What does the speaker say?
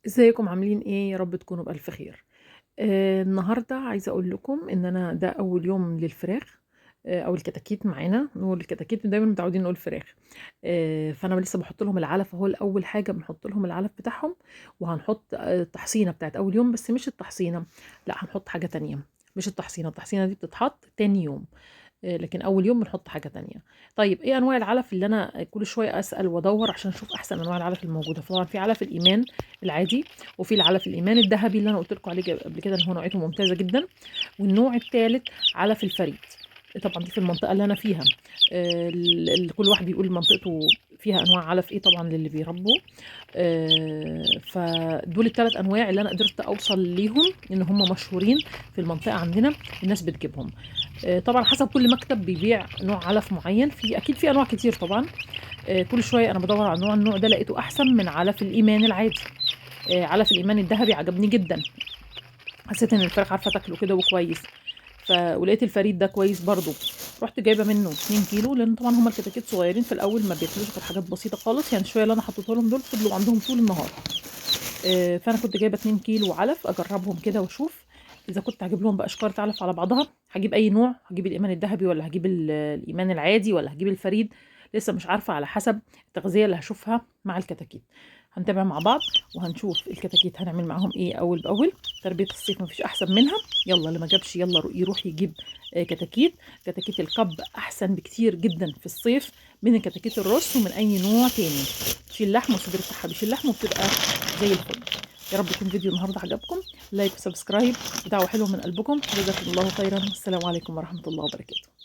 ازيكم عاملين ايه؟ يا رب تكونوا بألف خير. النهارده عايزه اقول لكم ان انا ده اول يوم للفراخ، او الكتاكيت معانا. نقول الكتاكيت دايما متعودين نقول فراخ. فانا لسه بحط لهم العلف اهو. اول حاجة بنحط لهم العلف بتاعهم، وهنحط التحصينه بتاعت اول يوم، بس مش التحصينه، لا هنحط حاجة تانية. مش التحصينه، التحصينه دي بتتحط تاني يوم، لكن اول يوم بنحط حاجة تانية. طيب ايه انواع العلف اللي انا كل شوية اسال وادور عشان اشوف احسن انواع العلف الموجودة؟ فطبعا في علف الايمان العادي، وفي العلف الايمان الذهبي اللي انا قلت لكم عليه قبل كده ان هو نوعيته ممتازة جدا، والنوع الثالث علف الفريد. طبعا دي في المنطقة اللي انا فيها، كل واحد بيقول منطقته فيها انواع علف ايه طبعا للي بيربوا. فدول الثلاث انواع اللي انا قدرت اوصل ليهم ان هم مشهورين في المنطقة عندنا، الناس بتجيبهم. طبعا حسب كل مكتب بيبيع نوع علف معين، في اكيد في انواع كتير طبعا. كل شوية انا بدور على نوع، النوع ده لقيته احسن من علف الايمان العادي. علف الايمان الذهبي عجبني جدا، حسيت ان الفراخ عارفه تاكله كده وكويس. ولقيت الفريد ده كويس برضو، رحت جايبه منه 2 كيلو، لان طبعا هما الكتاكيت صغيرين في الاول ما بياكلوش غير حاجات بسيطة خالص، يعني شوية اللي انا حطيته لهم دول فضلوا عندهم طول النهار. فانا كنت جايبه 2 كيلو علف اجربهم كده واشوف اذا كنت هجيب لهم بقى شكاره علف على بعضها. هجيب اي نوع، هجيب الايمان الذهبي ولا هجيب الايمان العادي ولا هجيب الفريد، لسه مش عارفه، على حسب التغذية اللي هشوفها مع الكتاكيت. هنتابع مع بعض وهنشوف الكتاكيت هنعمل معاهم ايه اول باول. تربيه الصيف مفيش احسن منها. يلا اللي ما جابش يلا يروح يجيب كتاكيت. كتاكيت الكب احسن بكتير جدا في الصيف من الكتاكيت الرص ومن اي نوع تاني. تشيل لحم، والصدر بتاعها بيشيل لحم وبتبقى زي الفل. يا رب يكون فيديو النهارده عجبكم. like و subscribe ودعوة حلوة من قلبكم. جزاكم الله خيرا، والسلام عليكم ورحمة الله وبركاته.